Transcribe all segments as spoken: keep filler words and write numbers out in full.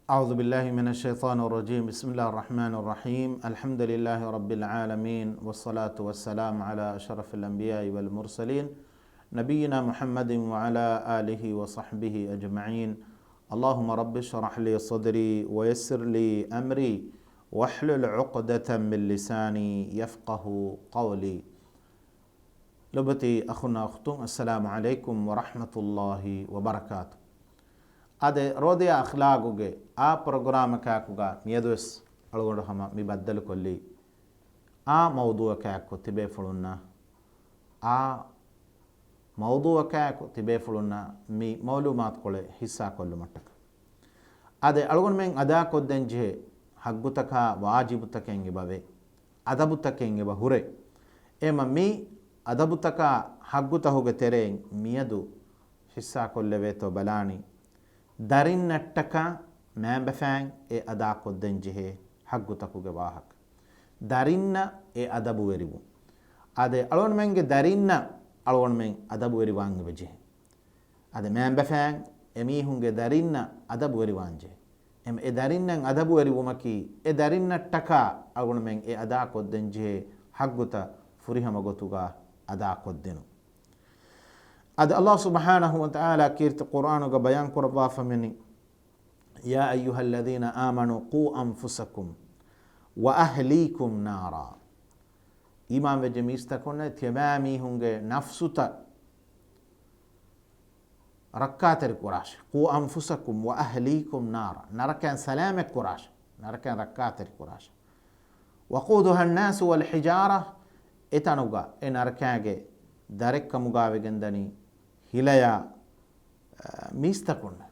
أعوذ بالله من الشيطان الرجيم. بسم الله الرحمن الرحيم. الحمد لله رب العالمين، والصلاة والسلام على أشرف الأنبياء والمرسلين، نبينا محمد وعلى آله وصحبه أجمعين. اللهم رب اشرح لي صدري ويسر لي أمري واحلل عقدة من لساني يفقه قولي. ލޮބުވެތި އަޚުންނާ އުޚްތުން، އައްސަލާމު ޢަލައިކުމް ވަރަޙްމަތުﷲި ވަބަރަކާތު. އާދެ، ރޯދަޔާ އަޚްލާގުގެ އާ ޕްރޮގްރާމަކާއެކުގަ މިއަދުވެސް އަޅުގަނޑު ހަމަ މި ބައްދަލުކޮށްލީ އާ މައުޟޫޢަކާއެކު ތިބޭފުޅުންނަށް، އާ މައުޟޫޢަކާއެކު ތިބޭފުޅުންނަށް މި މަޢުލޫމާތުކޮޅެއް ޙިއްޞާކޮށްލުމަށްޓަކައި. އާދެ، އަޅުގަނޑުމެން އަދާކޮށްދޭންޖެހޭ ޙައްޤުތަކާ ވާޖިބުތަކެއް އެބަވޭ، އަދަބުތަކެއް އެބަ ހުރޭ. އެމަ މި އަދަބުތަކާ ޙައްޤުތަހުގެ ތެރެއިން މިއަދު ޙިއްޞާކޮށްލެވޭތޯ ބަލާނީ، ދަރިންނަށްޓަކާ މައިންބަފައިން އެ އަދާކޮށްދޭންޖެހޭ ޙައްޤުތަކުގެ ވާހަކަ. ދަރިންނަށް އެ އަދަބުވެރިވުން. އާދެ، އަޅުގަނޑުމެންގެ ދަރިންނަށް އަޅުގަނޑުމެން އަދަބުވެރިވާން އެބަޖެހޭ. އަދި މައިންބަފައިން އެމީހުންގެ ދަރިންނަށް އަދަބުވެރިވާންޖެހޭ. އެމަ އެ ދަރިންނަށް އަދަބުވެރިވުމަކީ، އެ ދަރިންނަށްޓަކާ އަޅުގަނޑުމެން އެ އަދާކޮށްދޭންޖެހޭ ޙައްޤުތައް ފުރިހަމަ ގޮތުގަ އަދާކޮށްދިނުން. އަދި ﷲ ސުބްޙާނަހޫ ވަތަޢާލާ ކީރިތި ޤުރްއާނުގަ ބަޔާންކުރައްވާފަ މިވަނީ، يا أيها الذين آمنوا قوا أنفسكم وأهليكم نارا. އީމާންވެއްޖެ މީސްތަކުންނޭ، ތިޔަބައިމީހުންގެ ނަފްސުތައް ރައްކާތެރިކުރާށެ. قوا أنفسكم وأهليكم نارا. ނަރަކައިން ސަލާމަތްކުރާށެ. ނަރަކައިން ރައްކާތެރިކުރާށެ. وقودها الناس والحجارة. އެތަނުގަ އެ ނަރަކައިގެ ދަރެއްކަމުގަވެގެންދަނީ ހިލަޔާ، އަ، މީސްތަކުންނޭ.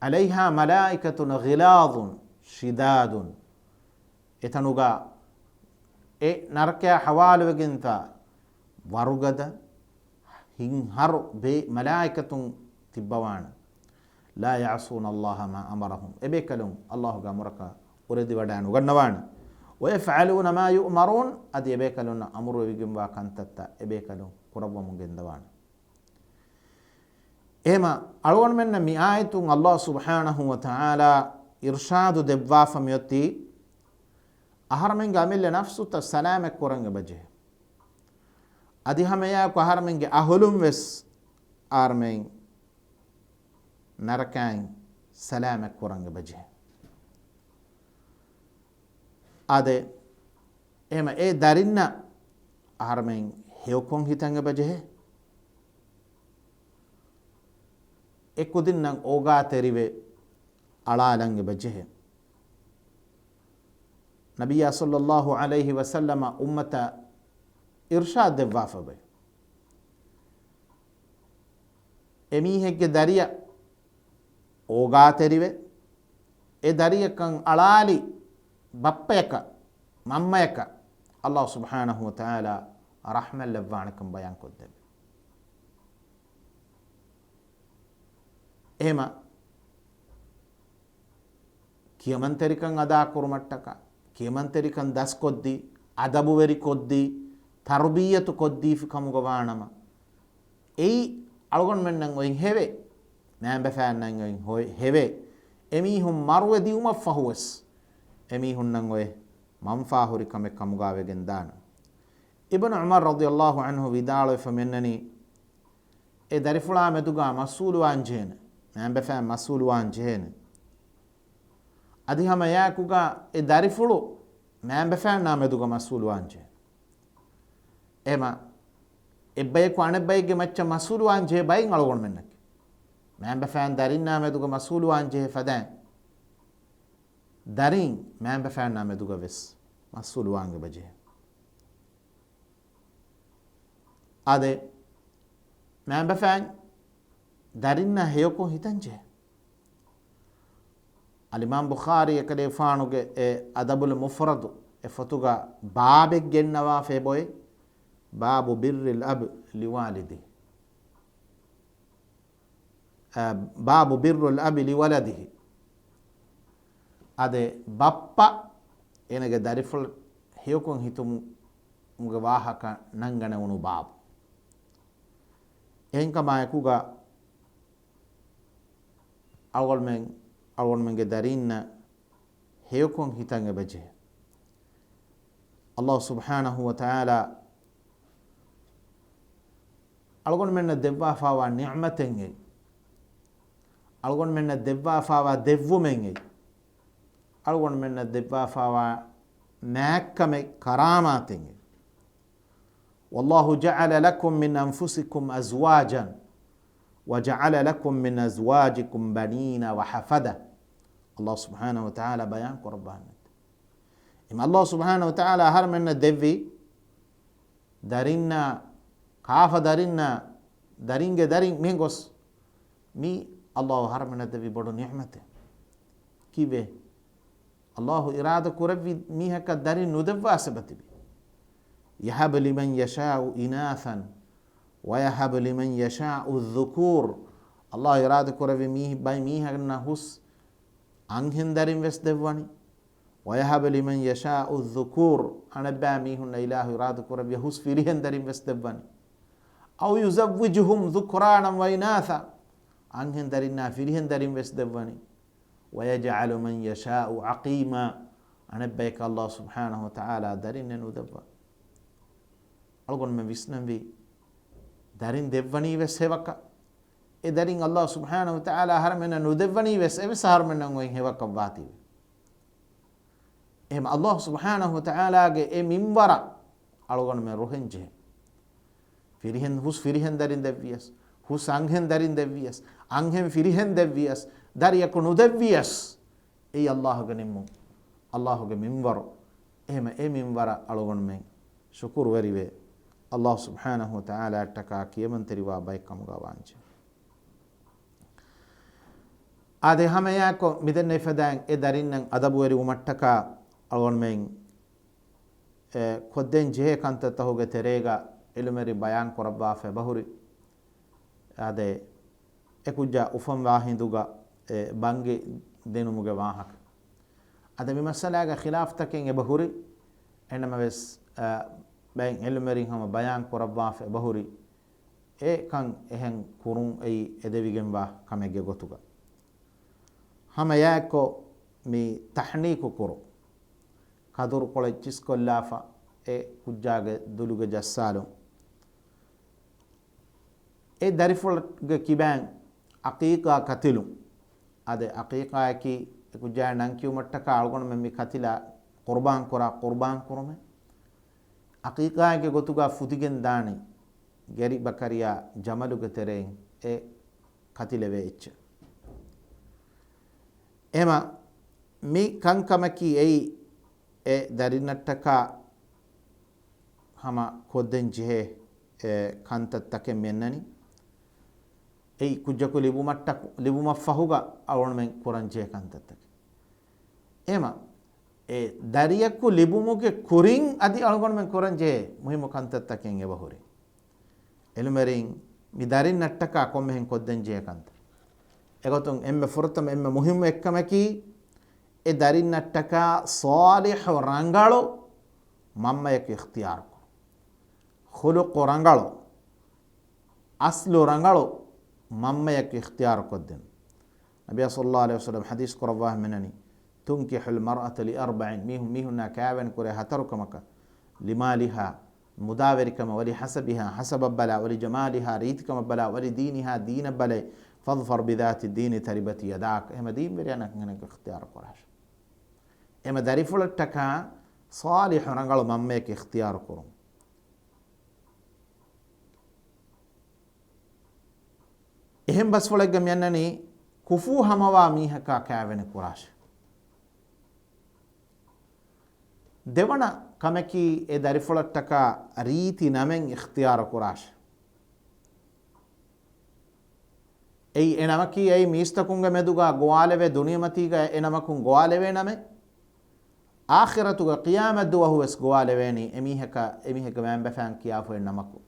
عليها ملائكة غلاظ شداد. އެތަނުގަ އެ ނަރަކަޔާ ޙަވާލުވެގެންތާ ވަރުގަދަ ހިތްހަރު ބޭ މަލާއިކަތުން ތިއްބަވާނެ. لا يعصون الله ما أمرهم. އެބޭކަލުން ﷲގެ އަމުރަކަށް އުރެދިވަޑައިނުގަންނަވާނެ. ويفعلون ما يؤمرون. އަދި އެބޭކަލުންނަށް އަމުރުވެވިގެންވާ ކަންތައްތައް އެބޭކަލުން ކުރައްވަމުން ގެންދަވާނެ. އެހެމަ އަޅުގަނޑުމެންނަށް މި އާޔަތުން ﷲ ސުބްޙާނަހޫ ވަތަޢާލާ އިރްޝާދު ދެއްވާފަ މިއޮތީ، އަހަރުމެންގެ އަމިއްލަ ނަފްސުތައް ސަލާމަތް ކުރަން އެބަޖެހޭ. އަދި ހަމައެއާއެކު އަހަރުމެންގެ އަހުލުން ވެސް އަހަރުމެން ނަރަކައިން ސަލާމަތް ކުރަން އެބަޖެހޭ. އާދެ، އެހެމަ އެ ދަރިންނަށް އަހަރުމެން ހެޔޮކޮށް ހިތަން އެބަޖެހޭ. އެ ކުދިންނަށް އޯގާތެރިވެ އަޅާލަން އެބަޖެހޭ. ނަބިއްޔާ ޞައްލައްލާހު ޢަލައިހި ވަސައްލަމަ އުއްމަތަށް އިރްޝާދު ދެއްވާފައި، އެމީހެއްގެ ދަރިއަށް އޯގާތެރިވެ، އެ ދަރިއަކަށް އަޅާލި ބައްޕަޔަކަށް، މަންމަޔަކަށް ﷲ ސުބްޙާނަހޫ ވަތަޢާލާ ރަޙްމަތް ލައްވާނެކަން ބަޔާންކޮށްދެއްވި. އެހެމަ ކިޔަމަންތެރިކަން އަދާކުރުމަށްޓަކާ، ކިޔަމަންތެރިކަން ދަސްކޮށްދީ، އަދަބުވެރިކޮށްދީ، ތަރުބިއްޔަތު ކޮށްދީފި ކަމުގަ ވާނަމަ، އެއީ އަޅުގަނޑުމެންނަށް އޮތް ހެވޭ، މައިންބަފައިންނަށް އޮތް ހޮ-، ހެވޭ، އެމީހުން މަރުވެ ދިއުމަށްފަހުވެސް އެމީހުންނަށް އޮތް މަންފާހުރި ކަމެއް ކަމުގަ ވެގެންދާނެ. އިބްނު ޢުމަރު ރަޟިޔައްލާހު ޢަންހު ވިދާޅުވެފަ މިއަންނަނީ، އެ ދަރިފުޅާ މެދުގަ މަސްއޫލުވާން ޖެހޭނެ، މައިންބަފައިން މަސްއޫލުވާން ޖެހޭނެ. އަދި ހަމަ އެއާއެކުގަ އެ ދަރިފުޅު މައިންބަފައިންނާ މެދުގަ މަސްއޫލުވާން ޖެހޭ. އެހެމަ އެއްބަޔަކު އަނެއްބައެއްގެ މައްޗަށް މަސްއޫލުވާން ޖެހޭ ބައެއް އަޅުގަނޑުމެންނަކީ. މައިންބަފައިން ދަރިންނާ މެދުގަ މަސްއޫލުވާން ޖެހޭ ފަދައިން، ދަރިން މައިންބަފައިންނާ މެދުގަ ވެސް މަސްއޫލުވާން އެބަޖެހޭ. އާދެ، މައިންބަފައިން ދަރިންނާ ހެޔޮކޮށް ހިތަންޖެހޭ. އަލްއިމާމް ބުޚާރީ އެކަލޭފާނުގެ އެ އަދަބުލް މުފްރަދު އެ ފޮތުގަ ބާބެއް ގެންނަވާފަ އެބައޮތް، باب بر الأب لوالده. އަ، باب بر الأب لولده. އާދެ، ބައްޕަ އޭނަގެ ދަރިފުޅަށް ހެޔޮކޮށް ހިތުމުގެ ވާހަކަ ނަންގަނެވުނު ބާބު. އެހެންކަމާއެކުގަ އަޅުގަނޑުމެން އަޅުގަނޑުމެންގެ ދަރީންނަށް ހެޔޮކޮށް ހިތަށް އެބަޖެހޭ. އައްލާހު ސުބްޙާނަހު ވަ ތަޢާލާ އަޅުގަނޑުމެންނަށް ދެއްވާފާވާ ނިޢުމަތެއް އެއް، އަޅުގަނޑުމެންނަށް ދެއްވާފާވާ ދެއްވުމެއް އެއް، އަޅުގަނޑުމެންނަށް ދެއްވާފާވާ މާތްކަމެއް، ކަރާމާތެއް އެއް. والله جعل لكم من أنفسكم أزواجا وجعل لكم من أزواجكم بنين وحفدة. އައްލާހު ސުބްޙާނަހު ވަ ތަޢާލާ ބަޔާން ކުރައްވާނެ. އެމަ އައްލާހު ސުބްޙާނަހު ވަ ތަޢާލާ އަހަރުމެންނަށް ދެއްވި ދަރިންނާ، ކާފަ ދަރިންނާ، ދަރިންގެ ދަރިން މިހެން ގޮސް، މީ އައްލާހު އަހަރުމެންނަށް ދެއްވި ބޮޑު ނިޢުމަތެއް. ކީއްވެ؟ އައްލާހު އިރާދަ ކުރެއްވި މީހަކަށް ދަރިން ނުދެއްވާ ސަބަބުތިބި. يهب لمن يشاء إناثا ويهب لمن يشاء الذكور. އައްލާހު އިރާދަ ކުރެއްވި މީ-، ބައި މީހަކަށް ހުސް އަންހެން ދަރިން ވެސް ދެއްވަނީ. ويهب لمن يشاء الذكور، އަނެއްބައި މީހުންނަށް އިލާހު އިރާދަ ކުރެއްވިޔާ ހުސް ފިރިހެން ދަރިން ވެސް ދެއްވަނީ. أو يزوجهم ذكرانا وإناثا، އަންހެން ދަރިންނާ ފިރިހެން ދަރިން ވެސް ދެއްވަނީ. ويجعل من يشاء عقيما، އަނެއްބަޔަކަށް އައްލާހު ސުބްޙާނަހު ވަ ތަޢާލާ ދަރިންނެއް ނުދެއްވާ. އަޅުގަނޑުމެން ވިސްނަންވީ، ދަރިން ދެއްވަނީ ވެސް ހެވަކަށް. އެ ދަރިން އައްލާހު ސުބްޙާނަހު ވަ ތަޢާލާ އަހަރުމެންނަށް ނުދެއްވަނީ ވެސް އެވެސް އަހަރުމެންނަށް އޮތް ހެވަކަށް ވާތީވެ. އެހެން އައްލާހު ސުބްޙާނަހު ވަ ތަޢާލާގެ އެ މިންވަރަށް އަޅުގަނޑުމެން ރުހެން ޖެހޭ. ފިރިހެން ހުސް ފިރިހެން ދަރިން ދެއްވިޔަސް، ހުސް އަންހެން ދަރިން ދެއްވިޔަސް، އަންހެން ފިރިހެން ދެއްވިޔަސް، ދަރިޔަކު ނުދެއްވިޔަސް، އެއީ އައްލާހުގެ ނިންމުން، އައްލާހުގެ މިންވަރު. އެހެމަ އެ މިންވަރަށް އަޅުގަނޑުމެން ޝުކުރުވެރިވެ، އައްލާހު ސުބްޙާނަހު ވަ ތަޢާލާއަށްޓަކާ ކިޔަމަންތެރިވާ ބައެއް ކަމުގަ ވާންޖެ. އާދެ، ހަމައެއާއެކު މިދެންނެވި ފަދައިން އެ ދަރިންނަށް އަދަބުވެރިވުމަށްޓަކާ އަޅުގަނޑުމެން އެ، ކޮށްދޭން ޖެހޭ ކަންތައްތަހުގެ ތެރޭގަ އިލްމުވެރިން ބަޔާން ކުރައްވާފަ އެބަހުރި. އާދެ، އެ ކުއްޖާ އުފަންވާ ހިނދުގަ އެ ބަންގި ދިނުމުގެ ވާހަކަ. އަދި މި މައްސަލާގަ ޚިލާފްތަކެއް އެބަހުރި. އެހެންނަމަވެސް، އަ، ބައެއް އިލްމުވެރިން ހަމަ ބަޔާން ކުރައްވާފަ އެބަހުރި. އެ ކަން އެހެން ކުރުން އެއީ އެދެވިގެންވާ ކަމެއްގެ ގޮތުގަ. ހަމައެއާއެއްކޮށް މި ތަޙްނީކު ކުރުން، ކަދުރުކޮޅެއް ޗިސްކޮށްލާފަ އެ ކުއްޖާގެ ދުލުގެ ޖައްސާލުން. އެ ދަރިފުޅުގެ ކިބައިން އަޤީޤާ ކަތިލުން. އާދެ، އަޤީޤާއަކީ އެ ކުއްޖާއަށް ނަން ކިޔުމަށްޓަކާ އަޅުގަނޑުމެން މި ކަތިލާ ޤުރުބާން ކުރާ ޤުރުބާން ކުރުމެއް. އަޤީޤާއެއްގެ ގޮތުގަ ފުދިގެން ދާނީ ގެރި ބަކަރިޔާ ޖަމަލުގެ ތެރެއިން އެ ކަތިލެވޭ އެއްޗެއް. އެމަ މި ކަންކަމަކީ އެއީ އެ ދަރިންނަށްޓަކާ ހަމަ ކޮށްދޭން ޖެހޭ އެ ކަންތައްތަކެއް މިއަންނަނީ. އެއީ ކުއްޖަކު ލިބުމަށްޓަކު، ލިބުމަށްފަހުގަ އަޅުގަނޑުމެން ކުރަން ޖެހޭ ކަންތައްތަކެއް. އެމަ އެ ދަރިޔަކު ލިބުމުގެ ކުރިން އަދި އަޅުގަނޑުމެން ކުރަން ޖެހޭ މުހިއްމު ކަންތައްތަކެއް އެބަހުރި. އިލްމުވެރިން މި ދަރިންނަށްޓަކާ ކޮންމެހެން ކޮށްދޭން ޖެހޭ ކަންތައް. އެގޮތުން އެންމެ ފުރަތަމަ އެންމެ މުހިއްމު އެއްކަމަކީ، އެ ދަރިންނަށްޓަކާ ޞާލިޙު ރަނގަޅު މަންމަޔަކު އިޚްތިޔާރު ކުރުން. ޚުލުޤު ރަނގަޅު، އަސްލު ރަނގަޅު މަންމަޔަކު އިޚްތިޔާރު ކޮށްދޭން. ނަބިއްޔާ ޞައްލައްލާހު ޢަލައިހި ވަސައްލަމަ ޙަދީޘް ކުރައްވާ މިނަނީ، تنكح المرأة لأربع، މީހުން މީހުންނާ ކާވެނި ކުރޭ ހަތަރު ކަމަކަށް، لمالها، މުދާވެރިކަމަށް، ولحسبها، ހަސަބަށް ބަލާ، ولجمالها، ރީތިކަމަށް ބަލާ، ولدينها، ދީނަށް ބަލައި، فاظفر بذات الدين تربت يداك، އެހެމަ ދީންވެރިޔާ ނަކަން އިޚްތިޔާރު ކުރާށެ. އެމަ ދަރިފުޅަށްޓަކާ ޞާލިޙު ރަނގަޅު މަންމަޔަކު އިޚްތިޔާރު ކުރުން. އެހެން ބަސްފުޅެއްގަ މިއަންނަނީ ކުފޫ ހަމަވާ މީހަކާ ކާވެނި ކުރާށެ. ދެވަނަ ކަމަކީ އެ ދަރިފުޅަށްޓަކާ ރީތި ނަމެއް އިޚްތިޔާރު ކުރާށެ. އެއީ އެ ނަމަކީ އެއީ މީސްތަކުންގެ މެދުގަ ގޮވާލެވޭ ދުނިޔެމަތީގަ އެ ނަމަކުން ގޮވާލެވޭ ނަމެއް. އާޚިރަތުގަ ޤިޔާމަތްދުވަހު ވެސް ގޮވާލެވޭނީ އެމީހަކަށް، އެމީހެއްގެ މައިންބަފައިން ކިޔާފައި ނަމަކު.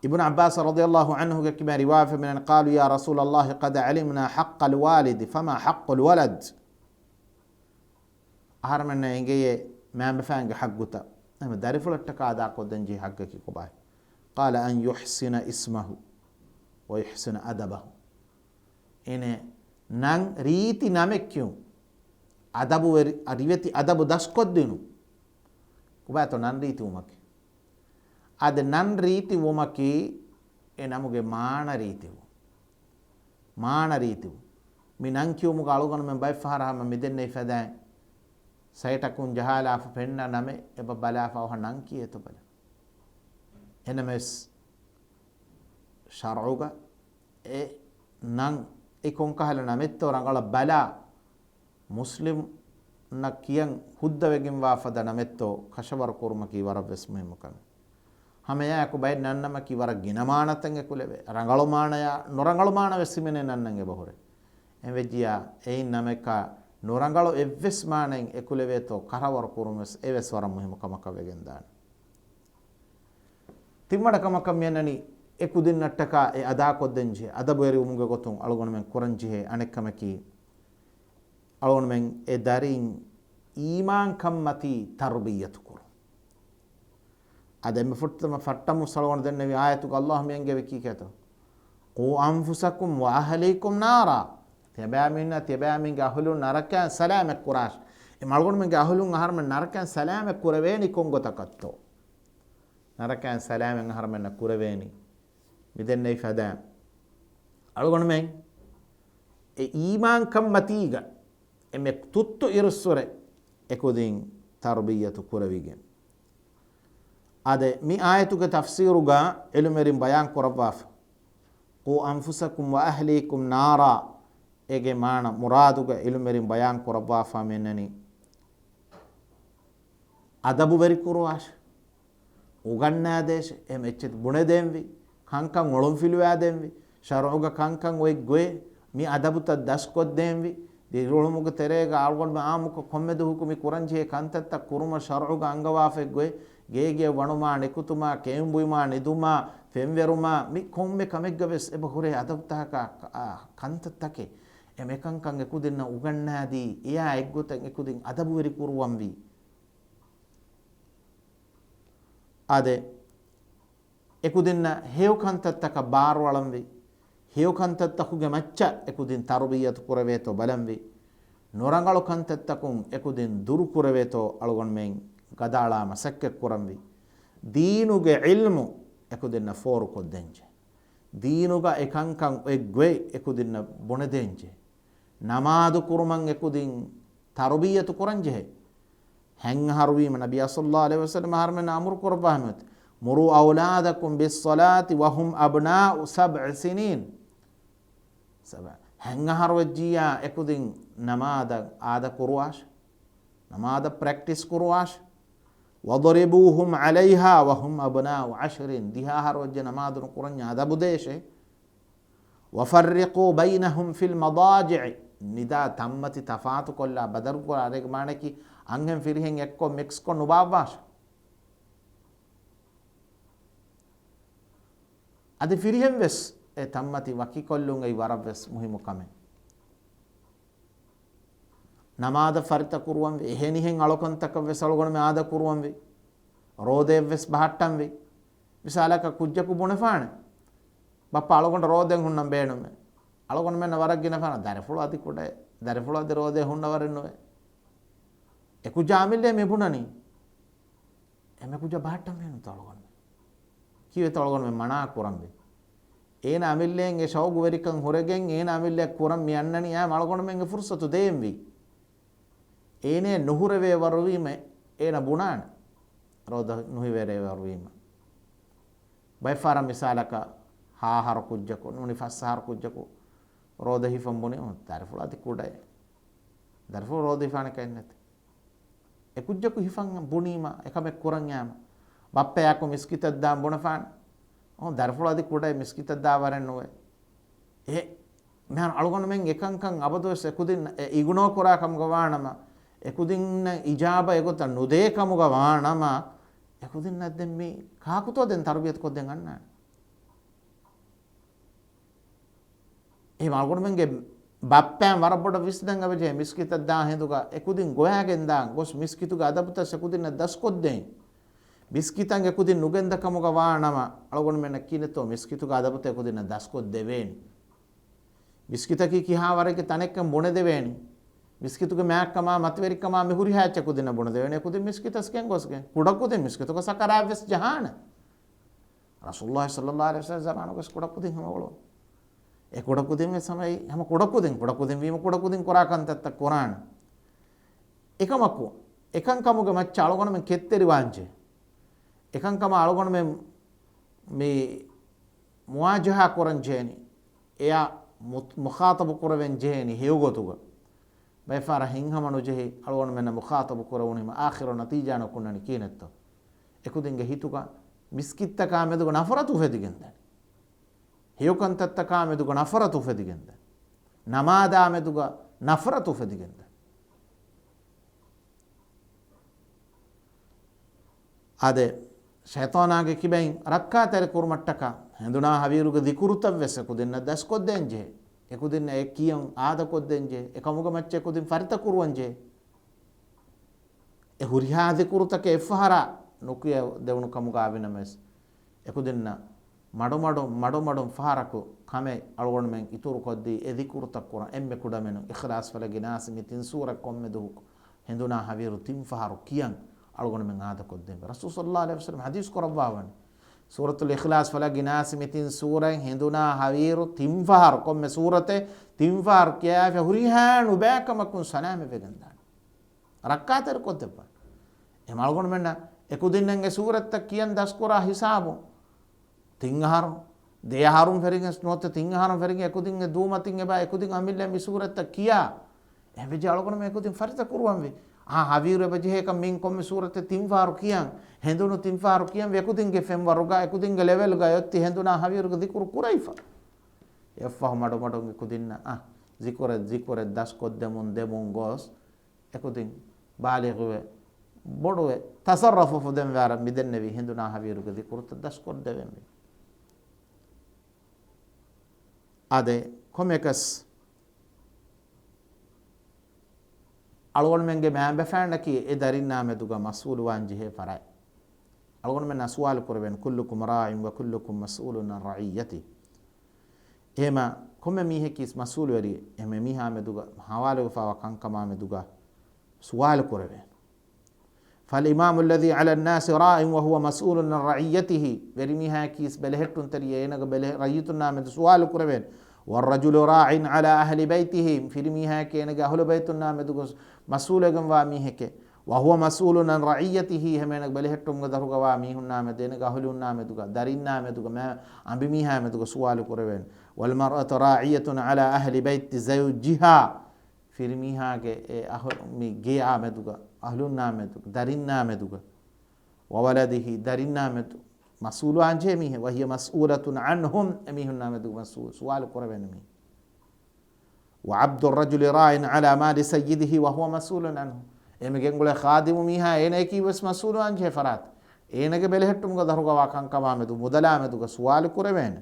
އިބްނު ޢައްބާސް ރަޟިޔައްލާހު ޢަންހުގެ ކިބައިން ރިވާޔަތް މިނަން، قالوا يا رسول الله قد علمنا حق الوالد فما حق الولد. އަހަރެމެންނަށް އެނގެޔޭ މައިންބަފައިންގެ ޙައްޤުތައް. އެހެމަ ދަރިފުޅަށްޓަކާ އަދާކޮށްދޭން ޖެހޭ ޙައްޤަކީ ކޮބާހޭ؟ قال أن يحسن اسمه ويحسن أدبه. އޭނަ ނަން ރީތި ނަމެއް ކިޔުން. އަދަބުވެރި، ރިވެތި އަދަބު ދަސްކޮށްދިނުން. ކޮބާތޯ ނަން ރީތިވުމަކީ؟ އާދެ، ނަން ރީތިވުމަކީ އެ ނަމުގެ މާނަ ރީތިވުން. މާނަ ރީތިވުން. މި ނަން ކިޔުމުގަ އަޅުގަނޑުމެން ބައެއްފަހަރަށް ހަމަ މިދެންނެވި ފަދައިން ސައިޓަކުން ޖަހާލާފަ ފެންނަ ނަމެއް އެބަ ބަލާފަ އަވަހަށް ނަން ކިޔޭތޯ ބަލަން. އެނަމެސް ޝަރުޢުގަ އެ ނަން އެ ކޮންކަހަލަ ނަމެއްތޯ ރަނގަޅަށް ބަލާ، މުސްލިމްނަށް ކިޔަން ހުއްދަވެގެންވާ ފަދަ ނަމެއްތޯ ކަށަވަރު ކުރުމަކީ ވަރަށްވެސް މުހިއްމު ކަމެއް. ހަމައެއާއެކު ބައެއް ނަންނަމަކީ ވަރަށް ގިނަ މާނަތައް އެކުލެވޭ. ރަނގަޅު މާނަޔާ ނުރަނގަޅު މާނަ ވެސް ހިމެނޭ ނަންނަން އެބަހުރޭ. އެހެންވެއްޖިއްޔާ އެއިން ނަމަކާ ނުރަނގަޅު އެއްވެސް މާނައެއް އެކުލެވޭތޯ ކަށަވަރު ކުރުން ވެސް އެވެސް ވަރަށް މުހިއްމު ކަމަކަށް ވެގެންދާނެ. ތިންވަނަ ކަމަކަށް މިއަންނަނީ އެކުދިންނަށްޓަކާ އެ އަދާކޮށްދޭންޖެހޭ، އަދަބުވެރިވުމުގެ ގޮތުން އަޅުގަނޑުމެން ކުރަންޖެހޭ އަނެއްކަމަކީ، އަޅުގަނޑުމެން އެ ދަރީން އީމާންކަންމަތީ ތަރުބިއްޔަތު ކުރުން. އަދި އެންމެ ފުރަތަމަ ފައްޓަމުސް އަޅުގަނޑު ދެންނެވި އާޔަތުގަ ﷲ މިއަންގެވި ކީކޭތޯ؟ "قوا أنفسكم وأهليكم نارا." ތިޔަބައިމީހުންނާ ތިޔަބައިމީހުންގެ އަހުލުން ނަރަކައިން ސަލާމަތް ކުރާށި. އެ އަޅުގަނޑުމެންގެ އަހުލުން އަހަރުމެން ނަރަކައިން ސަލާމަތް ކުރެވޭނީ ކޮން ގޮތަކަށްތޯ؟ ނަރަކައިން ސަލާމަތް އަހަރުމެންނަށް ކުރެވޭނީ މިދެންނެވި ފަދައިން އަޅުގަނޑުމެން އެ އީމާންކަންމަތީގަ އެންމެ ތުއްތު އިރުއްސުރެ އެކުދިން ތަރުބިއްޔަތު ކުރެވިގެން. އާދެ، މި އާޔަތުގެ ތަފްސީރުގަ ޢިލްމުވެރިން ބަޔާން ކުރައްވާފަ، "قوا أنفسكم وأهليكم نارا" އޭގެ މާނަ މުރާދުގަ ޢިލްމުވެރިން ބަޔާން ކުރައްވާފަ މިއަންނަނީ، އަދަބުވެރި ކުރުވާށި، އުގަންނާދޭށެ، އެހެން އެއްޗެތި ބުނެދޭންވީ، ކަންކަން އޮޅުންފިލުވާދޭންވީ، ޝަރުޢުގަ ކަންކަން އޮތް ގޮތް، މި އަދަބުތައް ދަސްކޮށްދޭންވީ، ދިރިއުޅުމުގެ ތެރޭގަ އަޅުގަނޑުމެން އާއްމުކޮށް ކޮންމެ ދުވަހަކު މި ކުރަންޖެހޭ ކަންތައްތައް ކުރުމަށް ޝަރުޢުގަ އަންގަވާފަ އޮތް ގޮތް، ގޭގެއަށް ވަނުމާ، ނިކުތުމާ، ކެއުންބުއިމާ، ނިދުމާ، ފެންވެރުމާ، މި ކޮންމެ ކަމެއްގަ ވެސް އެބަ ހުރޭ އަދަބުތަކާ، އާ، ކަންތައްތަކެއް. އެ މިކަންކަން އެކުދިންނަށް އުގަންނާދީ، އެއާ އެއްގޮތަށް އެކުދިން އަދަބުވެރި ކުރުވަންވީ. އާދެ، އެކުދިންނަށް ހެޔޮ ކަންތައްތަކަށް ބާރުއަޅަންވީ، ހެޔޮ ކަންތައްތަކުގެ މައްޗަށް އެކުދިން ތަރުބިއްޔަތު ކުރެވޭތޯ ބަލަންވީ، ނުރަނގަޅު ކަންތައްތަކުން އެކުދިން ދުރު ކުރެވޭތޯ އަޅުގަނޑުމެން ގަދައަޅާ މަސައްކަތް ކުރަންވީ، ދީނުގެ ޢިލްމު އެކުދިންނަށް ފޯރުކޮށްދޭންޖެ. ދީނުގަ އެ ކަންކަން އޮތް ގޮތް އެކުދިންނަށް ބުނެދޭންޖެ. ނަމާދު ކުރުމަށް އެކުދިން ތަރުބިއްޔަތު ކުރަންޖެހޭ. ހަތް އަހަރުވީމަ ނަބިއްޔާ ޞައްލައްލާހު ޢަލައިހި ވަސައްލަމަ އަހަރުމެންނަށް އަމުރު ކުރައްވާ ހަމަ، "مروا أولادكم بالصلاة وهم أبناء سبع سنين." ސަބަ-، ހަތް އަހަރު ވެއްޖިއްޔާ އެކުދިން ނަމާދަށް އާދަ ކުރުވާށި. ނަމާދަށް ޕްރެކްޓިސް ކުރުވާށި. "واضربوهم عليها وهم أبناء عشر." ދިހަ އަހަރު ވެއްޖެ ނަމާދު ނުކުރަންޏާ އަދަބު ދޭށޭ. "وفرقوا بينهم في المضاجع." ނިދާ ތަންމަތި ތަފާތުކޮށްލާ ބަދަލުކުރާށޭ، މާނައަކީ އަންހެން ފިރިހެން އެއްކޮށް މިކްސްކޮށް ނުބާއްވާށޭ. އަދި ފިރިހެން ވެސް އެ ތަންމަތި ވަކިކޮށްލުން އެއީ ވަރަށް ވެސް މުހިއްމު ކަމެއް. ނަމާދަށް ފަރިތަ ކުރުވަންވީ، އެހެނިހެން އަޅުކަންތަކަށް ވެސް އަޅުގަނޑުމެން އާދަ ކުރުވަންވީ، ރޯދައެއް ވެސް ބަހައްޓަންވީ. މިސާލަކަށް ކުއްޖަކު ބުނެފާނެ، "ބައްޕަ އަޅުގަނޑަށް ރޯދައެއް ހުންނަން ބޭނުމޭ." އަޅުގަނޑުމެންނަށް ވަރަށް ގިނަ ފާނަ، "ދަރިފުޅު އަދި ކުޑައޭ، ދަރިފުޅު އަދި ރޯދައެއް ހުންނަ ވަރެއް ނުވޭ." އެ ކުއްޖާ އަމިއްލައަށް މި ބުނަނީ. އެންމެ ކުއްޖާ ބަހައްޓަން ބޭނުންތޯ އަޅުގަނޑުމެން؟ ކީއްވެތޯ އަޅުގަނޑުމެން މަނާ ކުރަންވީ؟ އޭނަ އަމިއްލައަށް އެ ޝައުގުވެރިކަން ހުރެގެން އޭނަ އަމިއްލައަށް ކުރަން މި އަންނަނީ އާ އަޅުގަނޑުމެންގެ ފުރުސަތު ދޭންވީ. އޭނަ ނުހުރެވޭ ވަރުވީމަ އޭނަ ބުނާނެ. ރޯދަ ނުހިވެރޭ ވަރުވީމަ. ބައެއްފަހަރަށް މިސާލަކަށް ހަ އަހަރު ކުއްޖަކު، ނޫނީ ފަސް އަހަރު ކުއްޖަކު ރޯދަ ހިފަން ބުނީ، އު، ދަރިފުޅު އަދި ކުޑައޭ. ދަރިފުޅު ރޯދަ ހިފާނެ ކައެއް ނެތޭ. އެ ކުއްޖަކު ހިފަން ބުނީމަ، އެކަމެއް ކުރަން ޔާމަ. ބައްޕަ އެއާއެކު މިސްކިތަށް ދާން ބުނެފާނެ. އު، ދަރިފުޅު އަދި ކުޑައޭ، މިސްކިތަށް ދާ ވަރެއް ނުވޭ. އެ، މިހާރު އަޅުގަނޑުމެން އެކަންކަން އަބަދުވެސް އެކުދިން އެ އިގްނޯ ކުރާ ކަމުގަ ވާނަމަ، އެކުދިންނަށް އިޖާބަ އެގޮތަށް ނުދޭ ކަމުގަ ވާނަމަ، އެކުދިންނަށް ދެން މި ކާކުތޯ ދެން ތަރުބިޔަތު ކޮށްދޭން އަންނާނެ؟ އެހެން އަޅުގަނޑުމެންގެ ބައްޕައިން ވަރަށް ބޮޑަށް ވިސްނަން އެބަޖެހޭ، މިސްކިތަށް ދާ ހިނދުގަ އެކުދިން ގޮވާގެން ދާން ގޮސް މިސްކިތުގެ އަދަބުތައް އެކުދިންނަށް ދަސްކޮށްދޭން. މިސްކިތަށް އެކުދިން ނުގެންދާ ކަމުގަ ވާނަމަ، އަޅުގަނޑުމެންނަށް ކިހިނެއްތޯ މިސްކިތުގެ އަދަބުތައް އެކުދިންނަށް ދަސްކޮށްދެވޭނީ؟ މިސްކިތަކީ ކިހާ ވަރެއްގެ ތަނެއްކަން ބުނެދެވޭނީ. މިސްކިތުގެ މާތްކަމާ މަތިވެރިކަމާ މި ހުރިހާ އެއްޗެއް އެކުދިންނަށް ބުނެދެވޭނީ. އެކުދިން މިސްކިތަސް ގެންގޮސްގެން. ކުޑަކުދިން މިސްކިތުގަ ސަކަރާތްވެސް ޖަހާނެ. ރަސޫލުﷲ ޞައްލަﷲ ޢަލައިހި ވަސައްލަމް ޒަމާނުގަސް ކުޑަކުދިން ހަމަ އުޅުނު. އެ ކުޑަކުދިން ވެސް ހަމަ އެ ހަމަ ކުޑަކުދިން، ކުޑަކުދިން ވީމަ ކުޑަކުދިން ކުރާ ކަންތައްތައް ކުރާނެ. އެކަމަކު، އެކަންކަމުގެ މައްޗަށް އަޅުގަނޑުމެން ކެތްތެރިވާންޖެ. އެކަންކަމަށް އަޅުގަނޑުމެން މި މުވާޖަހާ ކުރަންޖެހޭނީ. އެޔާ މު-، މުޚާޠަބު ކުރެވެން ޖެހޭނީ ހެޔޮގޮތުގަ. ބައެއްފަހަރަށް ހިތްހަމަ ނުޖެހި އަޅުގަނޑުމެންނަށް މުޚާޠަބު ކުރެވުނީމަ އާޚިރު ނަތީޖާ ނުކުންނަނީ ކިހިނެއްތޯ؟ އެކުދިންގެ ހިތުގަ މިސްކިތްތަކާ މެދުގަ ނަފްރަތު އުފެދިގެންދަނީ. ހެޔޮކަންތައްތަކާ މެދުގަ ނަފްރަތު އުފެދިގެންދަނީ. ނަމާދާ މެދުގަ ނަފްރަތު އުފެދިގެންދަނީ. އާދެ، ޝައިޠާނާގެ ކިބައިން ރައްކާތެރި ކުރުމަށްޓަކާ، ހެނދުނާ ހަވީރުގެ ޛިކުރުތައް ވެސް އެކުދިންނަށް ދަސްކޮށްދޭންޖެހޭ. އެކުދިންނަށް އެ ކިޔަން އާދަކޮށްދޭންޖެހޭ. އެކަމުގެ މައްޗަށް އެކުދިން ފަރިތަކުރުވަންޖެހޭ. އެ ހުރިހާ ޛިކުރުތަކެއް އެއްފަހަރާ ނުކިޔަ ދެވުނު ކަމުގަ ވިނަމަވެސް، އެކުދިންނަށް މަޑުމަޑުން، މަޑުމަޑުން ފަހަރަކު ކަމެއް އަޅުގަނޑުމެން އިތުރުކޮށްދީ، އެ ޛިކުރުތައް ކުރަން. އެންމެ ކުޑަމިނުން އިޚްލާޞް ފަލަގި ނާސި މި ތިން ސޫރަ ކޮންމެ ދުވަހަކު ހެނދުނާ ހަވީރު ތިން ފަހަރު ކިޔަން އަޅުގަނޑުމެން އާދަކޮށްދޭން. ރަސޫލު ޞައްލަﷲ ޢަލައިހި ވަސައްލަމް ޙަދީޘް ކުރައްވާވަނީ، ސޫރަތުލް އިޚްލާޞް، ފަލަގި ނާސި މި ތިން ސޫރައިން ހެނދުނާ ހަވީރު ތިން ފަހަރު، ކޮންމެ ސޫރަތެއް ތިން ފަހަރު ކިޔާފަ ހުރިހާ ނުބައިކަމަކުން ސަލާމަތްވެގެންދާނެ. ރައްކާތެރިކޮށްދެއްވާނެ. އެހެން އަޅުގަނޑުމެންނަށް އެކުދިންނަށް އެ ސޫރަތްތައް ކިޔަން ދަސްކުރާ ހިސާބުން ތިން އަހަރު، ދެ އަހަރުން ފެރިގެން ނުވަތަ ތިން އަހަރުން ފެރިގެން އެކުދިން އެ ދޫމަތިން އެބަ އެކުދިން އަމިއްލަ މި ސޫރަތްތައް ކިޔާ. އެހެންވެއްޖެ އަޅުގަނޑުމެން އެކުދިން ފަރިތަ ކުރުވަންވީ. އާ، ހަވީރު އެބަ ޖެހޭކަން މިން ކޮންމެ ސޫރަތެއް ތިން ފަހަރު ކިޔަން، ހެނދުނު ތިން ފަހަރު ކިޔަން އެކުދިންގެ ފެންވަރުގަ، އެކުދިންގެ ލެވެލްގަ އޮތީ ހެނދުނާ ހަވީރުގެ ޛިކުރު ކުރައިފަ. އެއަށްފަހު މަޑުމަޑުން އެކުދިންނަށް، އާ، ޒިކުރެއް، ޒިކުރެއް ދަސްކޮށްދެމުން ދެމުން ގޮސް، އެކުދިން ބާލިޣުވެ، ބޮޑުވެ، ތަޞައްރަފު ފުދެންވާރަށް މިދެންނެވި ހެނދުނާ ހަވީރުގެ ޛިކުރުތައް ދަސްކޮށްދެވެންވީ. އާދެ، ކޮންމެއަކަސް އަޅުގަނޑުމެންގެ މައިންބަފައިންނަކީ އެ ދަރިންނާ މެދުގަ މަސްއޫލުވާން ޖެހޭ ފަރާތް. އަޅުގަނޑުމެންނާ ސުވާލު ކުރެވޭނެ، "كلكم راع وكلكم مسؤول عن رعيته." އެހެމަ ކޮންމެ މީހަކީ މަސްއޫލުވެރިއެއް. އެހެމަ މީހާ މެދުގަ ހަވާލުވެފައިވާ ކަންކަމާ މެދުގަ ސުވާލު ކުރެވޭނެ. "فالإمام الذي على الناس راع وهو مسؤول عن رعيته." ވެރިމީހާ ކީސް ބެލެހެއްޓުންތެރިޔެއް، އޭނަގެ ބެލެ-، ރައްޔިތުންނާ މެދު ސުވާލު ކުރެވޭނެ. "والرجل راع على أهل بيته." ފިރިމީހާ ކީ އޭނަގެ އަހުލު ބައިތުންނާ މެދުގަ މަސްއޫލެއްގެންވާ މީހެކޭ. "وهو مسؤول عن رعيته." އެހެމަ އޭނަގެ ބެލެހެއްޓުމުގެ ދަށުގަވާ މީހުންނާ މެދު، އޭނަގެ އަހުލުންނާ މެދުގަ، ދަރިންނާ މެދުގަ، މަ-، އަނބިމީހާ މެދުގަ ސުވާލު ކުރެވޭނެ. "والمرأة راعية على أهل بيت زوجها." ފިރިމީހާގެ އެ އަހު-، މި ގެއާ މެދުގަ، އަހުލުންނާ މެދު، ދަރިންނާ މެދުގަ، "وولده." ދަރިންނާ މެދު މަސްއޫލުވާންޖެހޭ މީހެއް. "وهي مسؤولة عنهم." އެމީހުންނާ މެދުގަ މަސްއޫ-، ސުވާލު ކުރެވޭނެ މީ. "وعبد الرجل راع على مال سيده وهو مسؤول عنه." އެމެ ގެންގުޅޭ ޚާދިމު މީހާ އޭނަޔަކީ ވެސް މަސްއޫލުވާންޖެހޭ ފަރާތެއް. އޭނަގެ ބެލެހެއްޓުމުގެ ދަށުގަވާ ކަންކަމާ މެދު، މުދަލާ މެދުގަ ސުވާލު ކުރެވޭނެ.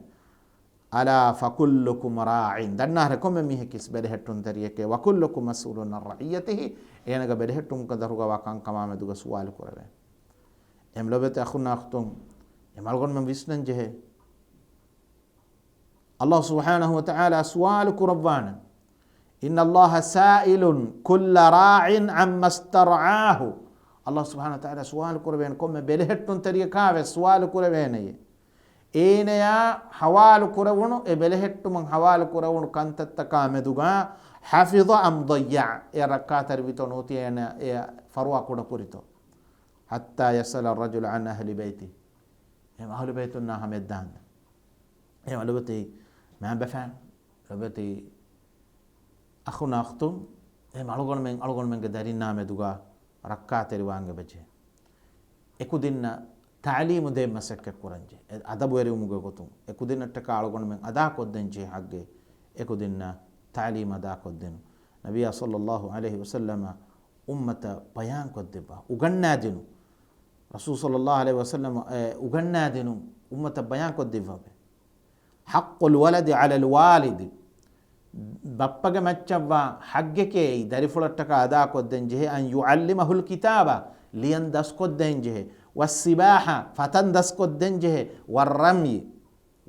"ألا فكلكم راع." ދަންނާހަރެ ކޮންމެ މީހަކީސް ބެލެހެއްޓުންތެރިޔެކޭ. "وكلكم مسؤول عن رعيته." އޭނަގެ ބެލެހެއްޓުމުގެ ދަށުގަވާ ކަންކަމާ މެދުގަ ސުވާލު ކުރެވޭނެ. އެމް ލޮބެތި އަޚުންނާ އުޚްތުން، އެމަ އަޅުގަނޑުމެން ވިސްނަން ޖެހޭ. އައްލާހު ސުބްޙާނަހު ވަތަޢާލާ ސުވާލު ކުރައްވާނެ. "إن الله سائل كل راع عما استرعاه." އައްލާހު ސުބްޙާނަހު ވަތަޢާލާ ސުވާލު ކުރެވޭނެ ކޮންމެ ބެލެހެއްޓުންތެރިޔަކާ ވެސް ސުވާލު ކުރެވޭނެޔޭ. އޭނަޔާ ހަވާލު ކުރެވުނު، އެ ބެލެހެއްޓުމަށް ހަވާލު ކުރެވުނު ކަންތައްތަކާ މެދުގަ، "حفظ أم ضيع." އެ ރައްކާތެރިވިތޯ ނުވަތަ އޭނަ އެ ފަރުވާ ކުޑަކުރިތޯ. "حتى يسأل الرجل عن أهل بيته." އެ އަހުލު ބައިތުންނާ ހަމައެއްދާންދެން. އެ ލޮބެތި މައިންބަފައިން، ލޮބެތި އަޚުންނާ އުޚްތުން، އެ އަޅުގަނޑުމެން، އަޅުގަނޑުމެންގެ ދަރިންނާ މެދުގަ ރައްކާތެރިވާން އެބަޖެހޭ. އެކުދިންނަށް ތަޢުލީމު ދޭން މަސައްކަތް ކުރަންޖެހޭ. އެ އަދަބުވެރިވުމުގެ ގޮތުން އެކުދިންނަށްޓަކާ އަޅުގަނޑުމެން އަދާކޮށްދޭންޖެހޭ ޙައްޤެއް އެކުދިންނަށް ތަޢުލީމު އަދާކޮށްދިނުން. ނަބިއްޔާ ޞައްލައްލާހު ޢަލައިހި ވަސައްލަމަ އުއްމަތަށް ބަޔާންކޮށްދެއްވާ، އުގަންނާދިނުން. ރަސޫލު ޞައްލައްލާހު ޢަލައިހި ވަސައްލަމަ، އެ، އުގަންނާދިނުން އުއްމަތަށް ބަޔާންކޮށްދެއްވާ. "حق الولد على الوالد." ބައްޕަގެ މައްޗަށްވާ ޙައްޤެކޭ ދަރިފުޅަށްޓަކާ އަދާކޮށްދޭން ޖެހޭ، "أن يعلمه الكتابة." ލިޔަން ދަސްކޮށްދޭން ޖެހޭ. "والسباحة." ފަތަން ދަސްކޮށްދޭން ޖެހޭ. "والرمي."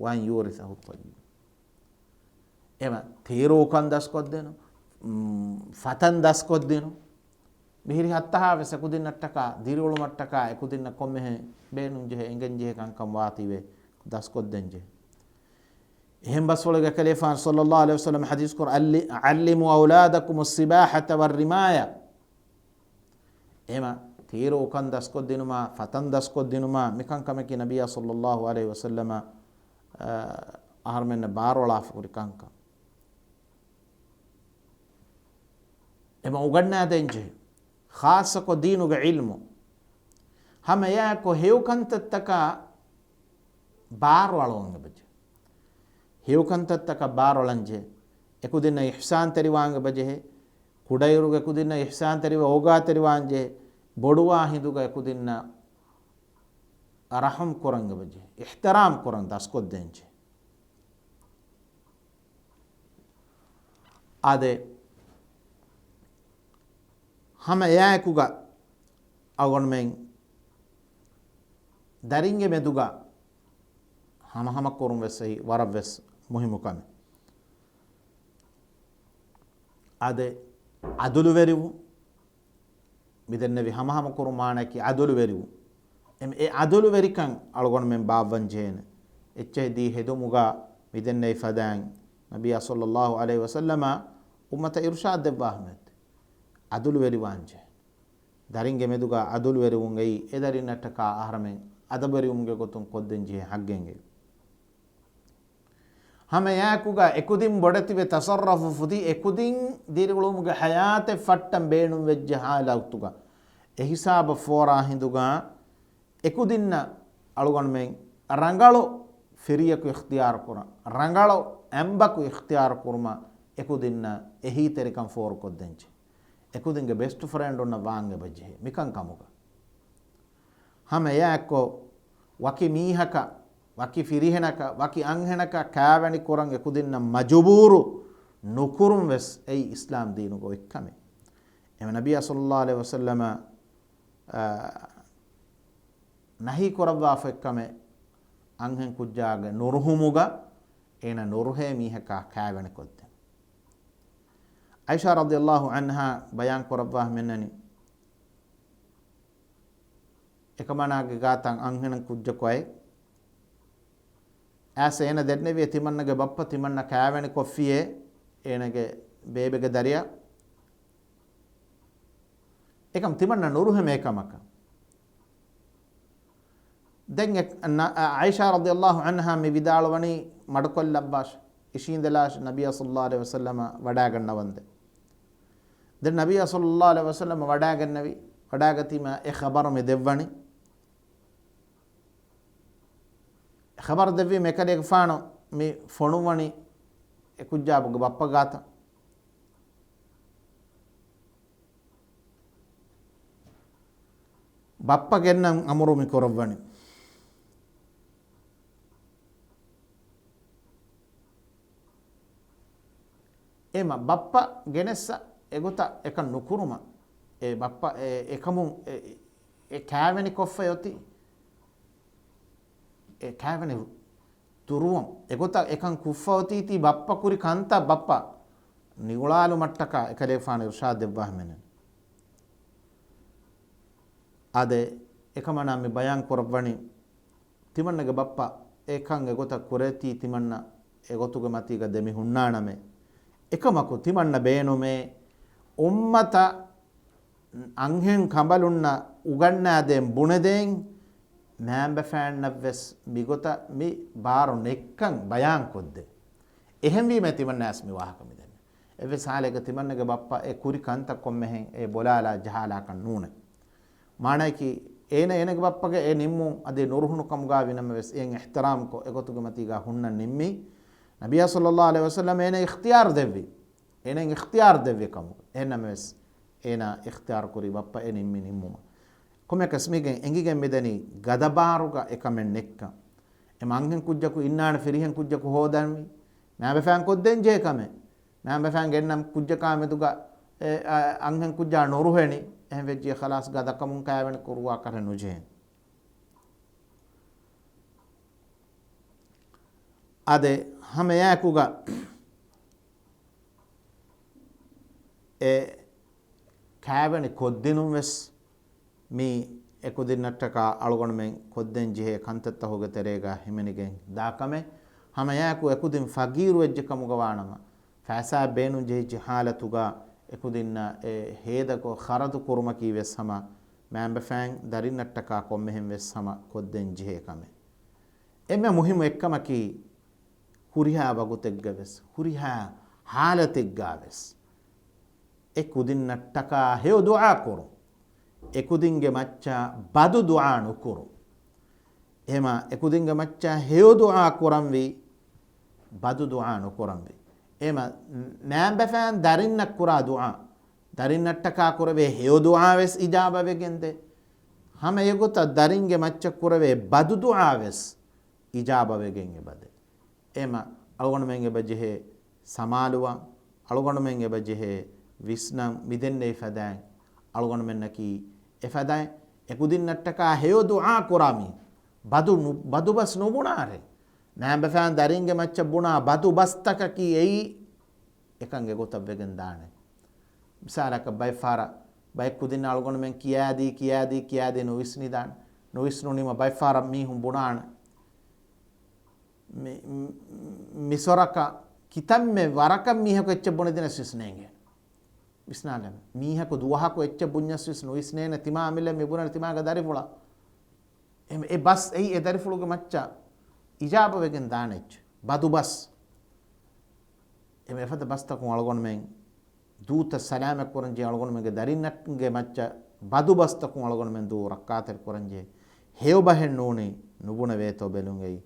"وأن يورثه الطيب." އެމަ ތީރު އުކަން ދަސްކޮށްދިނުން، މް، ފަތަން ދަސްކޮށްދިނުން. މިހިރި ހައްތަހާ ވެސް އެކުދިންނަށްޓަކާ ދިރިއުޅުމަށްޓަކާ އެކުދިންނަށް ކޮންމެހެން ބޭނުންޖެހޭ، އެނގެންޖެހޭ ކަންކަން ވާތީވެ ދަސްކޮށްދޭންޖެހޭ. އެހެން ބަސްފުޅެއްގަ ކަލޭފާނު ޞައްލައްލާހު ޢަލައިހި ވަސައްލަމަ ޙަދީޘް ކުރަ، ޢައްލި-، ޢައްލިމޫ އައުލާދަކުމުއް ސިބާޙަތަ ވައްރިމާޔަ. އެމަ ތީރު އުކަން ދަސްކޮށްދިނުމާ، ފަތަން ދަސްކޮށްދިނުމާ، މިކަންކަމަކީ ނަބިއްޔާ ޞައްލައްލާހު ޢަލައިހި ވަސައްލަމަ، އަ، އަހަރުމެންނަށް ބާރުއަޅާފަ ކުރި ކަންކަން. އެމަ އުގަންނާދޭންޖެހޭ، ޚާއްޞަކޮށް ދީނުގެ ޢިލްމު. ހަމަ އެއާއެކު ހެޔޮ ކަންތައްތަކާ ބާރު އަޅުވަން އެބަޖެހޭ. ހެޔޮ ކަންތައްތަކަށް ބާރު އަޅަންޖެހޭ. އެކުދިންނަށް އިޙްސާންތެރިވާން އެބަޖެހޭ. ކުޑައިރުގެ އެކުދިންނަށް އިޙްސާންތެރިވެ އޯގާތެރިވާންޖެހޭ. ބޮޑުވާ ހިނދުގަ އެކުދިންނަށް ރަޙުމް ކުރަން އެބަޖެހޭ. އިޙްތިރާމް ކުރަން ދަސްކޮށްދޭންޖެހޭ. އާދެ، ހަމަ އެއާއެކުގަ އަޅުގަނޑުމެން ދަރިންގެ މެދުގަ ހަމަހަމަ ކުރުން ވެސް އެއީ ވަރަށް ވެސް މުހިއްމު ކަމެއް. އާދެ، ޢަދުލުވެރިވުން. މިދެންނެވި ހަމަހަމަ ކުރުން މާނައަކީ ޢަދުލުވެރިވުން. އެ، އެ ޢަދުލުވެރިކަން އަޅުގަނޑުމެން ބާއްވަން ޖެހޭނެ. އެއްޗެހި ދީ ހެދުމުގަ މިދެންނެވި ފަދައިން ނަބިއްޔާ ޞައްލައްލާހު ޢަލައިހި ވަސައްލަމަ އުއްމަތަށް އިރުޝާދު ދެއްވާ ހަމައަށް ޢަދުލުވެރިވާން ޖެހޭ. ދަރިންގެ މެދުގަ ޢަދުލުވެރިވުން އެއީ އެ ދަރިންނަށްޓަކާ އަހަރަމެން އަދަބުވެރިވުމުގެ ގޮތުން ކޮށްދޭން ޖެހޭ ޙައްޤެއް އެއީ. ހަމަ އެއާއެކުގަ އެކުދިން ބޮޑެތިވެ ތަޞައްރަފު ފުދި އެކުދިން ދިރިއުޅުމުގެ ޙަޔާތެއް ފައްޓަން ބޭނުންވެއްޖެ ޙާލަތުގަ، އެ ހިސާބަށް ފޯރާ ހިނދުގަ އެކުދިންނަށް އަޅުގަނޑުމެން ރަނގަޅު ފިރިޔަކު އިޚްތިޔާރު ކުރަން، ރަނގަޅު އެނބަކު އިޚްތިޔާރު ކުރުމަށް އެކުދިންނަށް އެހީތެރިކަން ފޯރުކޮށްދޭންޖެ. އެކުދިންގެ ބެސްޓް ފްރެންޑުންނަށް ވާން އެބަޖެހޭ މިކަން ކަމުގަ. ހަމަ އެއާއެއްކޮށް، ވަކި މީހަކަށް، ވަކި ފިރިހެނަކަށް، ވަކި އަންހެނަކަށް ކާވެނި ކުރަން އެކުދިންނަށް މަޖުބޫރު ނުކުރުން ވެސް އެއީ އިސްލާމް ދީނުގެ އޮތް ކަމެއް. އެމަ ނަބިއްޔާ ޞައްލައްލާހު ޢަލައިހި ވަސައްލަމަ، އާ، ނަހީ ކުރައްވާފަ އޮތް ކަމެއް، އަންހެން ކުއްޖާގެ ނުރުހުމުގަ އޭނަ ނުރުހޭ މީހަކާ ކާވެނި ކޮށްދޭން. ޢާއިޝާ ރަޟިޔައްލާހު ޢަންހާ ބަޔާން ކުރައްވާ މިންނަނީ، އެކަމަނާގެ ގާތަށް އަންހެނަށް ކުއްޖަކު އައި، އައިސް އޭނަ ދެންނެވި ތިމަންނަގެ ބައްޕަ ތިމަންނަ ކާވެނި ކޮށްފިޔޭ އޭނަގެ ބޭބެގެ ދަރިޔަށް. އެކަމް ތިމަންނަ ނުރުހެމޭ ކަމަކަށް. ދެން އެ، ނަ-، އަ-، ޢާއިޝާ ރަޟިޔައްލާހު ޢަންހާ މި ވިދާޅުވަނީ މަޑުކޮށްލައްވާށި، އިށީނދެލާށި ނަބިއްޔާ ޞައްލައްލާހު ޢަލައިހި ވަސައްލަމަ ވަޑާގަންނަވަންދެން. ދެން ނަބިއްޔާ ޞައްލައްލާހު ޢަލައިހި ވަސައްލަމަ ވަޑާގެންނެވި، ވަޑާގަތީމާ އެ ޚަބަރު މި ދެއްވަނީ. ޚަބަރު ދެއްވީމަ އެކަލޭގެފާނު މި ފޮނުއްވަނީ އެ ކުއްޖާގެ ބައްޕަ ގާތަށް. ބައްޕަ ގެންނަން އަމުރު މި ކުރައްވަނީ. އެމަ ބައްޕަ ގެނެއްސަ އެގޮތަށް އެކަން ނުކުރުމަށް، އެ ބައްޕަ އެ، އެކަމުން އެ، އެ ކާވެނި ކޮށްފައި އޮތީ، އެ ކާވެނި ދުރުވަން އެގޮތަށް އެކަން ކުށްފަ އޮތީތީ ބައްޕަ ކުރި ކަންތައް ބައްޕަ ނިގުޅާލުމަށްޓަކާ އެކަލޭފާނު އިރުޝާދު ދެއްވާ ހަމައިން. އާދެ، އެކަމަނާ މި ބަޔާން ކުރައްވަނީ، ތިމަންނަގެ ބައްޕަ އެކަން އެގޮތަށް ކުރޭތީ ތިމަންނަ އެގޮތުގެ މަތީގަ ދެމި ހުންނާނަމޭ. އެކަމަކު ތިމަންނަ ބޭނުމޭ އުއްމަތަށް އަންހެން ކަނބަލުންނަށް އުގަންނާދޭން ބުނެދޭން މައިންބަފައިންނަށްވެސް މިގޮތަށް މި ބާރު ނެއްކަން ބަޔާންކޮށްދޭ. އެހެންވީމަ ތިމަންނައަސް މި ވާހަކަ މިދެންނެ. އެއްވެސް ހާލެއްގަ ތިމަންނަގެ ބައްޕަ އެ ކުރި ކަންތައް ކޮންމެހެން އެ ބޮލާލާ ޖަހާލާކަށް ނޫނޭ. މާނައަކީ، އޭނަ އޭނަގެ ބައްޕަގެ އެ ނިންމުން އަދި ނުރުހުނު ކަމުގަ ވިނަމަވެސް އެއިން އިޙްތިރާމްކޮށް އެގޮތުގެ މަތީގަ ހުންނަން ނިންމީ. ނަބިއްޔާ ޞައްލައްލާހު ޢަލައިހި ވަސައްލަމަ އޭނަ އިޚްތިޔާރު ދެއްވި. އޭނަ އިޚްތިޔާރު ދެއްވި ކަމުގަ. އެހެންނަމަވެސް އޭނަ އިޚްތިޔާރު ކުރީ ބައްޕަ އެ ނިންމި ނިންމުމަށް. ކޮންމެއަކަސް މީގެން އެނގިގެން މިދަނީ ގަދަބާރުގަ އެކަމެއް ނެއްކަން. އެ މަންހެން ކުއްޖަކު އިންނާނެ ފިރިހެން ކުއްޖަކު ހޯދަންވީ. މައިންބަފައިން ކޮށްދޭން ޖެހޭ ކަމެއް. މައިންބަފައިން ގެންނަން ކުއްޖަކާ މެދުގަ އެ، އަ، އަންހެން ކުއްޖާ ނުރުހެނީ. އެހެން ވެއްޖެ ޚަލާސް ގަދަކަމުން ކާވެނި ކުރުވާ ކަށެއް ނުޖެހޭ. އާދެ، ހަމައެއާއެކުގަ އެ ކާވެނި ކޮށްދިނުން ވެސް މީ އެކުދިންނަށްޓަކާ އަޅުގަނޑުމެން ކޮށްދޭން ޖެހޭ ކަންތައްތަހުގެ ތެރޭގަ ހިމެނިގެން ދާ ކަމެއް. ހަމައެއާއެކު އެކުދިން ފަގީރު ވެއްޖެ ކަމުގަ ވާނަމަ، ފައިސާއެއް ބޭނުން ޖެހިއްޖެ ހާލަތުގަ އެކުދިންނަށް އެ ހޭދަކޮށް ޚަރަދު ކުރުމަކީ ވެސް ހަމަ މައިންބަފައިން ދަރިންނަށްޓަކާ ކޮންމެހެން ވެސް ހަމަ ކޮށްދޭން ޖެހޭ ކަމެއް. އެންމެ މުހިއްމު އެއްކަމަކީ، ހުރިހާ ވަގުތެއްގަ ވެސް، ހުރިހާ ހާލަތެއްގަ ވެސް، އެ ކުދިންނަށްޓަކާ ހެޔޮ ދުޢާ ކުރުން. އެ ކުދިންގެ މައްޗަށް ބަދު ދުޢާ ނުކުރުން. އެހެމަ އެ ކުދިންގެ މައްޗަށް ހެޔޮ ދުޢާ ކުރަންވީ، ބަދު ދުޢާ ނުކުރަންވީ. އެހެމަ މައިންބަފައިން ދަރިންނަށް ކުރާ ދުޢާ، ދަރިންނަށްޓަކާ ކުރެވޭ ހެޔޮ ދުޢާ ވެސް އިޖާބަ ވެގެންދޭ. ހަމަ އެގޮތަށް ދަރިންގެ މައްޗަށް ކުރެވޭ ބަދު ދުޢާ ވެސް އިޖާބަ ވެގެން އެބަދޭ. އެމަ އަޅުގަނޑުމެން އެބަ ޖެހޭ ސަމާލުވާ، އަޅުގަނޑުމެން އެބަ ޖެހޭ ވިސްނަން މިދެންނެވި ފަދައިން، އަޅުގަނޑުމެންނަކީ އެފަދައިން އެކުދިންނަށްޓަކާ ހެޔޮ ދުޢާ ކުރާ މީ. ބަދު ނު-، ބަދުބަސް ނުބުނާރޭ. މައިންބަފައިން ދަރިންގެ މައްޗަށް ބުނާ ބަދުބަސްތަކަކީ އެއީ އެކަން އެގޮތަށް ވެގެން ދާނެ. މިސާލަކަށް ބައެއް ފަހަރަށް ބައެއް ކުދިން އަޅުގަނޑުމެން ކިޔާދީ، ކިޔާދީ، ކިޔާދީ ނުވިސްނިދާނެ. ނުވިސްނުނީމަ ބައެއް ފަހަރަށް މީހުން ބުނާނެ. މި-، މި-، މިސޮރަކަށް ކިތަންމެ ވަރަކަށް މީހަކު އެއްޗެއް ބުނެދިނަސް ވިސްނޭނގެ. ވިސްނާލަމެ. މީހަކު ދުވަހަކު އެއްޗެއް ބުންޏަސް ވިސް ނުވިސްނޭނެ ތިމާ އަމިއްލަ މި ބުނަން ތިމާގެ ދަރިފުޅަށް. އެ، އެ ބަސް އެއީ އެ ދަރިފުޅުގެ މައްޗަށް އިޖާބަ ވެގެން ދާނެ އެއްޗެއް. ބަދު ބަސް. އެ އެފަދަ ބަސްތަކުން އަޅުގަނޑުމެން ދޫތައް ސަލާމަތް ކުރަންޖެހޭ، އަޅުގަނޑުމެންގެ ދަރިންނަށްގެ މައްޗަށް ބަދު ބަސްތަކުން އަޅުގަނޑުމެން ދޫ ރައްކާތެރި ކުރަންޖެހޭ. ހެޔޮ ބަހެއް ނޫނީ ނުބުނެވޭތޯ ބެލުން އެއީ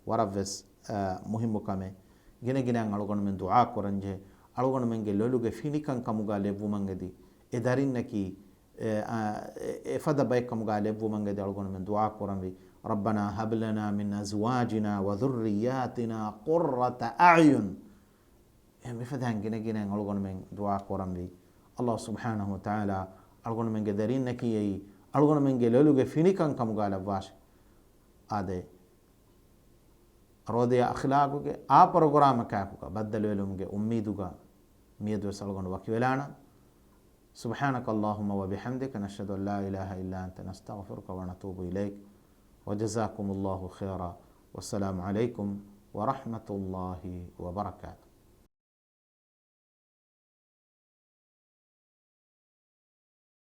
ވަރަށްވެސް، އާ، މުހިއްމު ކަމެއް. ގިނަ ގިނައިން އަޅުގަނޑުމެން ދުޢާ ކުރަންޖެހޭ. އަޅުގަނޑުމެންގެ ލޮލުގެ ފިނިކަން ކަމުގަ ލެއްވުމަށް އެދި އެ ދަރިންނަކީ، އެ، އާ، އެ، އެފަދަ ބައެއް ކަމުގަ ލެއްވުމަށް އެދި އަޅުގަނޑުމެން ދުޢާ ކުރަންވީ. رَبَّنَا هَبْ لَنَا مِنْ أَزْوَاجِنَا وَذُرِّيَّاتِنَا قُرَّةَ أَعْيُنٍ. އެ މިފަދައިން ގިނަ ގިނައިން އަޅުގަނޑުމެން ދުޢާ ކުރަންވީ. އަﷲ ސުބްޙާނަހޫ ވަތަޢާލާ އަޅުގަނޑުމެންގެ ދަރިންނަކީ އެއީ އަޅުގަނޑުމެންގެ ލޮލުގެ ފިނިކަން ކަމުގަ ލައްވާށި. އާދެ، ރޯދަޔާ އަޚްލާގުގެ އާ ޕްރޮގްރާމަކާއެކުގަ ބައްދަލުވެލުމުގެ އުއްމީދުގަ މިއަދުވެސް އަޅުގަނޑު ވަކިވެލާނަން. سُبْحَانَكَ اللَّهُمَّ وَبِحَمْدِكَ، نَشْهَدُ أَنْ لَا إِلَهَ إِلَّا أَنْتَ، نَسْتَغْفِرُكَ وَنَتُوبُ إِلَيْكَ، وَجَزَاكُمُ اللَّهُ خَيْرًا، وَالسَّلَامُ عَلَيْكُمْ وَرَحْمَةُ اللَّهِ وَبَرَكَاتُهُ.